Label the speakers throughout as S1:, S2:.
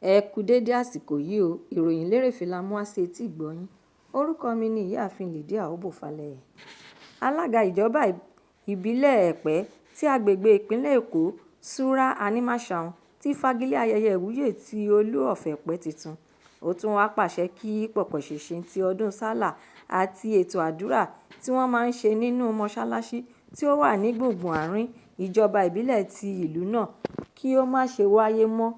S1: Ẹ kú dédé àsìkò yìí o. Ìròyìn lérèfé la mú wá sí etí ìgbọ́ yín. Orúkọ mi ni Ìyáàfin Lydia Obo-Falẹyẹ. Alága ìjọba ìbílẹ̀ Ẹ̀pẹ́ tí agbègbè ìpínlẹ̀ Èkó, Sura Animashaun, ti fagilé ayẹyẹ ìwúyè ti Olú of Ẹ̀pẹ́ tuntun. Ó tún wáá pàṣẹ kí pọ̀pọ̀ṣìnṣìn ti ọdún Sallah àti ètò àdúrà tí wọ́n máa ń ṣe nínú mọ́ṣáláṣí tí ó wà ní gbùngbùn àárín ìjọba ìbílẹ̀ ti ìlú náà kí ó má ṣe wáyé mọ́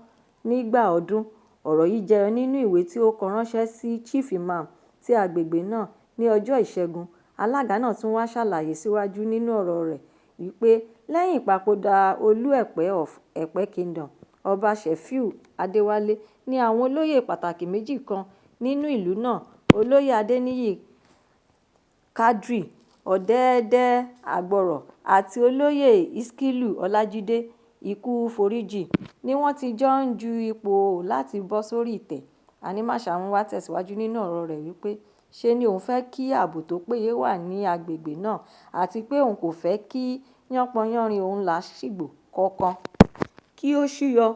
S1: nígbà ọdún. Ọ̀rọ̀ yìí jẹyọ nínú ìwé tí ó kọ ránṣẹ́ sí Chief Imam ti agbègbè náà ní ọjọ́ Ìṣẹ́gun. Alága náà tún wáá ṣàlàyé síwájú nínú ọ̀rọ̀ rẹ̀ wípé lẹ́yìn ìpapòdà Olú Ẹ̀pẹ́ of Ẹ̀pẹ́ Kingdom, Ọba Sefiu Adéwálé, ní àwọn olóyè pàtàkì méjì kan nínú ìlú náà, Olóyè Adeniyi Quadri Ọ̀dẹ̀dẹ̀-Àgbọ̀rọ̀ àti Olóyè Ìskìlú Ọlajide Ikuforiji, ni wọ́n ti jọ ń du ipò láti bọ́ sórí ìtẹ́. Animashaun wá tẹ̀síwájú nínú ọ̀rọ̀ rẹ̀ wípé ṣe ni òun fẹ́ kí ààbò tó péye wà ní agbègbè náà àti pé òun kò fẹ́ kí yánpọnyánrin òun làásìgbò kankan kí ó súyọ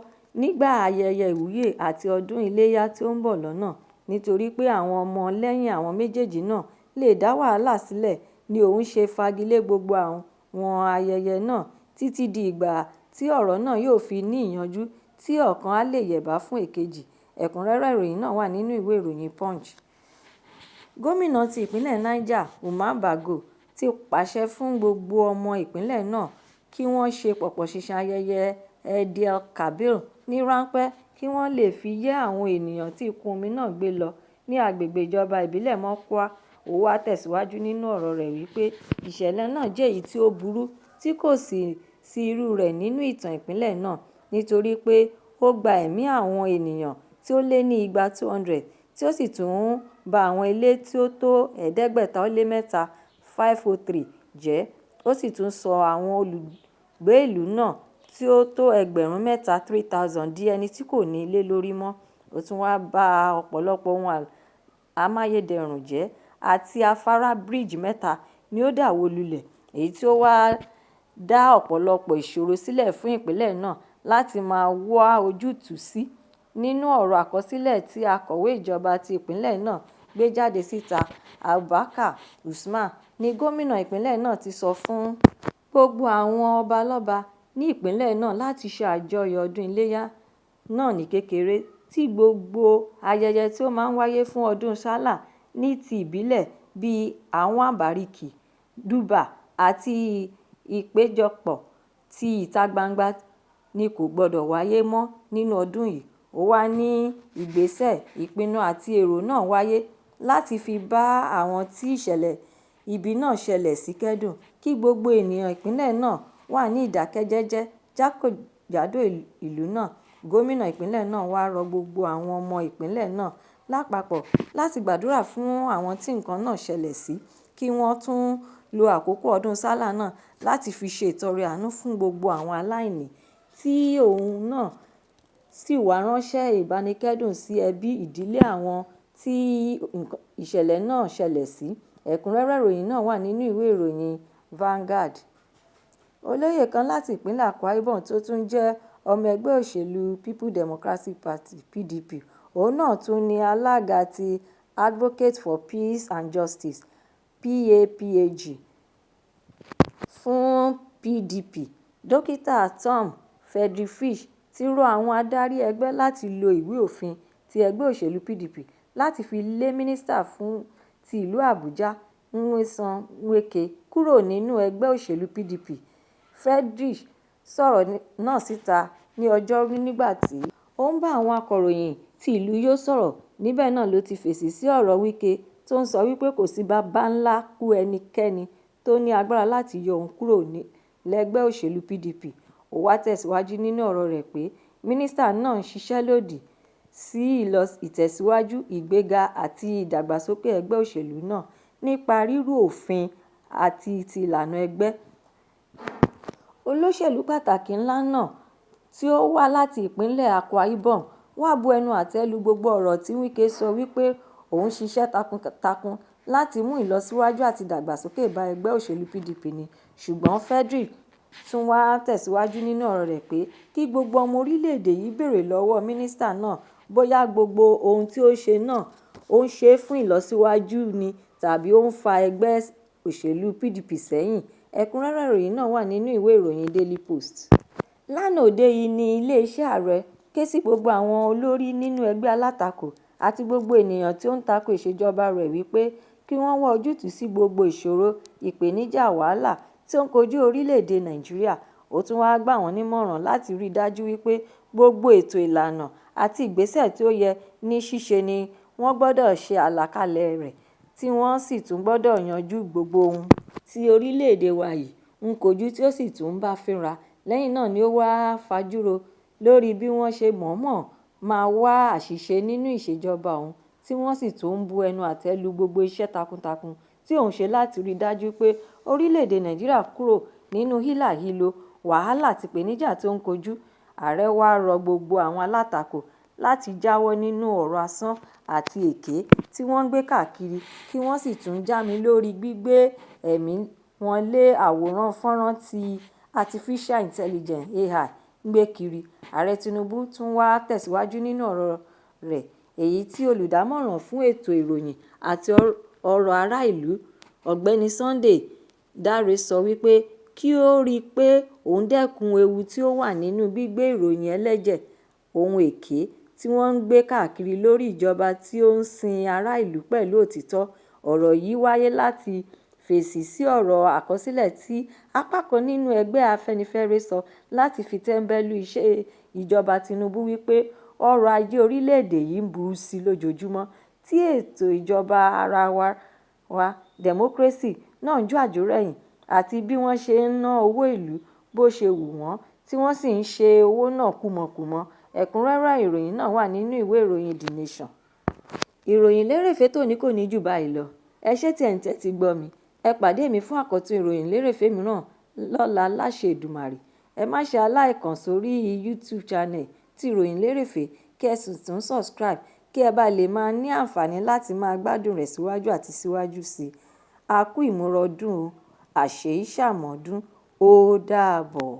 S1: nígbà ayẹyẹ ìwúyè àti ọdún iléyà tí ó ń bọ̀ lọ́nà, nítorí pé àwọn ọmọ lẹ́yìn àwọn méjèèjì náà lè dá wàhálà sílẹ̀ ni òun ṣe fagilé gbogbo àwọn ayẹyẹ náà títí di ìgbà tí ọ̀rọ̀ náà yóò fi ní ìyanjú tí ọ̀kan á lè yẹ̀bá fún èkejì. Ẹ̀kúnrẹ́rẹ́ ìròyìn náà wà nínú ìwé ìròyìn Punch. Gómìnà ti ìpínlẹ̀ Niger, Umar Bago, ti pàṣẹ fún gbogbo ọmọ ìpínlẹ̀ náà kí wọ́n ṣe pọ̀pọ̀ṣìnṣìn ayẹyẹ Eid-el-Kabir ní ráńpẹ́ kí wọ́n lè fi yẹ́ àwọn ènìyàn tí ìkún omi náà gbé lọ ní agbègbè ìjọba ìbílẹ̀ Mokwa. Ó wáá tẹ̀síwájú nínú ọ̀rọ̀ rẹ̀ wípé ìṣẹ̀lẹ̀ náà jẹ́ èyí tí ó burú tí kò sì sí irú rẹ̀ nínú ìtàn ìpínlẹ̀ náà, nítorí pé ó gba ẹ̀mí àwọn ènìyàn tí ó lé ní igba 200 tí ó sì tún ba àwọn ilé tí ó tó 503 503 jẹ́, ó sì tún sọ àwọn olùgbé ìlú náà tí ó tó ẹgbẹ̀rún mẹ́ta 3,000 di ẹni tí kò ní ilé lórí mọ́. Ó tún wáá ba ọ̀pọ̀lọpọ̀ ohun amáyédẹrùn jẹ́ àti afárá bíríìjì mẹ́ta ni ó dà wó lulẹ̀, èyí tí ó wáá dá ọ̀pọ̀lọpọ̀ ìṣòro sílẹ̀ fún ìpínlẹ̀ náà láti máa wá ojútùú sí. Nínú ọ̀rọ̀ àkọsílẹ̀ tí akọ̀wé ìjọba ti ìpínlẹ̀ náà gbé jáde síta, Abubakar Usman, ní gómìnà ìpínlẹ̀ náà ti sọ fún gbogbo àwọn ọbalọ́ba ní ìpínlẹ̀ náà láti ṣe àjọyọ̀ ọdún iléyà náà ní kékeré, tí gbogbo ayẹyẹ tí ó máa ń wáyé fún ọdún Sallah ní ti ìbílẹ̀ bíi Hawan Bariki, Durbar àti ìpéjọpọ̀ ti ìta gbangba ni kò gbọdọ̀ wáyé mọ́ nínú ọdún yìí. Ó wàá ní ìgbésẹ̀, ìpinnu àti èrò náà wáyé láti fi bá àwọn tí ìṣẹ̀lẹ̀ ibi náà ṣẹlẹ̀ sí kẹ́dùn, kí gbogbo ènìyàn ìpínlẹ̀ náà wà ní ìdákẹ́jẹ́jẹ́ jákèjádò ìlú náà. Gómìnà ìpínlẹ̀ náà wáá rọ gbogbo àwọn ọmọ ìpínlẹ̀ náà lápapọ̀ láti gbàdúrà fún àwọn tí nǹkan náà ṣẹlẹ̀ sí, kí wọ́n tún lo àkókò ọdún Sallah náà láti fi ṣe ìtọrẹ àánú fún gbogbo àwọn aláìní, tí òun náà sì wáá ránṣẹ́ ìbánikẹ́dùn sí ẹbí ìdílé àwọn tí ìṣẹ̀lẹ̀ náà ṣẹlẹ̀ sí. Ẹ̀kúnrẹ́rẹ́ ìròyìn náà wà nínú ìwé ìròyìn Vanguard. Olóyè kan láti ìpínlẹ̀ Akwa Ibom tó tún jẹ́ ọmọ ẹgbẹ́ òṣèlú People Democratic Party (PDP), òun náà tún ní alága ti Advocates for Peace and Justice (PAPAG) fún PDP, Dókítà Tom Frederick, ti rọ àwọn adarí ẹgbẹ́ láti lo ìwé òfin ti ẹgbẹ́ òṣèlú PDP láti fi lé Mínísítà fún ti ìlú Àbújá Nyesom Wike kúrò nínú ẹgbẹ́ òṣèlú PDP. Frederick sọ̀rọ̀ náà síta ní Ọjọ́rú nígbà tí ó ń bá àwọn akọ̀ròyìn ti ìlú Uyo sọ̀rọ̀. Níbẹ̀ náà ló ti fèsì sí ọ̀rọ̀ Wike tó ń sọ wípé kò sí baba-ńlá-kú ẹnikẹ́ni tó ní agbára láti yọ òun kúrò lẹ́gbẹ́ òṣèlú PDP. Ó wáá tẹ̀síwájú nínú ọ̀rọ̀ rẹ̀ pé mínísítà náà ń ṣiṣẹ́ lòdì sí ìtẹ̀síwájú, ìgbéga àti ìdàgbàsókè ẹgbẹ́ òṣèlú náà nípa rírú òfin àti ti ìlànà ẹgbẹ́. Olóṣèlú pàtàkì ńlá náà tí ó wá láti ìpínlẹ̀ Akwa Ibom wá bu ẹnu àtẹ́ lu gbogbo ọ̀rọ̀ tí Wike sọ wípé òun ṣiṣẹ́ takuntakun láti mú ìlọsíwájú àti ìdàgbàsókè bá ẹgbẹ́ òṣèlú PDP ni, ṣùgbọ́n Frederick tún wá tẹ̀síwájú nínú ọ̀rọ̀ rẹ̀ pé kí gbogbo ọmọ orílẹ̀-èdè yìí béèrè lọ́wọ́ mínísítà náà bóyá gbogbo ohun tí ó ṣe náà ó ń ṣe fún ìlọsíwájú ni tàbí ó ń fa ẹgbẹ́ òṣèlú PDP sẹ́yìn. Ẹ̀kúnrẹ́rẹ́ ìròyìn náà wà nínú ìwé ìròyìn Daily Post. Lánàá òde yìí ní iléeṣẹ́ ààrẹ ké sí gbogbo àwọn olórí nínú ẹgbẹ́ alátakò àti gbogbo ènìyàn tí ó ń tako ìṣèjọba rẹ̀ wípé kí wọ́n wá ojútùú sí gbogbo ìṣòro, ìpèníjà, wàhálà tí ó ń kojú orílẹ̀-èdè Nàìjíríà. Ó tún wáá gbà wọ́n nímọ̀ràn láti rí i dájú wípé gbogbo ètò, ìlànà àti ìgbésẹ̀ tí ó yẹ ní ṣíṣe ni wọ́n gbọ́dọ̀ ṣe àlàkalẹ̀ rẹ̀, tí wọ́n sì tún gbọ́dọ̀ yanjú gbogbo ohun tí orílẹ̀-èdè wa yìí ń kojú tí ó sì tún ń bá fínra. Lẹ́yìn náà ni ó wáá fajúro lórí bí wọ́n ṣe mọ̀ọ́mọ̀ máa wá àṣìṣe nínú ìṣèjọba òun, tí wọ́n sì tún ń bu ẹnu àtẹ́ lu gbogbo iṣẹ́ takuntakun tí òun ṣe láti rí i dájú pé orílẹ̀-èdè Nàìjíríà kúrò nínú hílàhílo, wàhálà àti ìpèníjà tí ó ń kojú. Ààrẹ wáá rọ gbogbo àwọn alátakò láti jáwọ́ nínú ọ̀rọ̀ asán àti èké tí wọ́n ń gbé káàkiri, kí wọ́n sì tún jámi lórí gbígbé ẹ̀mí wọn lé àwòrán fọ́nrán tí Artificial Intelligence AI ń gbé kiri. Ààrẹ Tinubu tún wáá tẹ̀síwájú nínú ọ̀rọ̀ rẹ̀ èyí tí olùdámọ̀ràn fún ètò ìròyìn àti ọ̀rọ̀ ará ìlú Ọ̀gbẹ́ni Sunday Dare sọ wípé kí ó rí i pé òun dẹ́kun ewu tí ó wà nínú gbígbé ìròyìn ẹlẹ́jẹ̀, ohun èké tí wọ́n ń gbé káàkiri lórí ìjọba tí ó ń sin ará ìlú pẹ̀lú òtítọ́. Ọ̀rọ̀ yìí wáyé láti fèsì sí ọ̀rọ̀ àkọsílẹ̀ tí apá kan nínú ẹgbẹ́ Afẹ́nifẹ́re sọ láti fi tẹ́ńbẹ́lú iṣẹ́ ìjọba Tinubu wípé ọrọ̀ ajé orílẹ̀-èdè yìí ń burú sí i lójoojúmọ́, tí ètò ìjọba àwa-arawa democracy náà ń jó àjórẹ̀yìn, àti bí wọ́n ṣe ń ná owó ìlú bó ṣe wù wọ́n tí wọ́n sì ń ṣe owó náà kúmọkùmọ. Ẹ̀kúnrẹ́rẹ́ ìròyìn náà wà nínú ìwé ìròyìn The Nation. Ìròyìn lérèfé tòní kò ní jù báyìí lọ. Ẹ ṣé tí ẹ̀ ń tẹ́tí gbọ́ mi. Ẹ pàdé mi fún àkọ́tún ìròyìn lérèfé mìíràn lọ́la láṣẹ Èdùmàrè. Ẹ má ṣe aláìkàn sórí YouTube channel tí ìròyìn lérèfé, kí ẹ sì tún subscribe kí ẹ bá lè máa ní àǹfààní láti máa gbádùn rẹ̀ síwájú àti síwájú sí i. A kú ìmúra ọdún o, àṣèyí ṣàmọ́dún, ó dàbọ̀.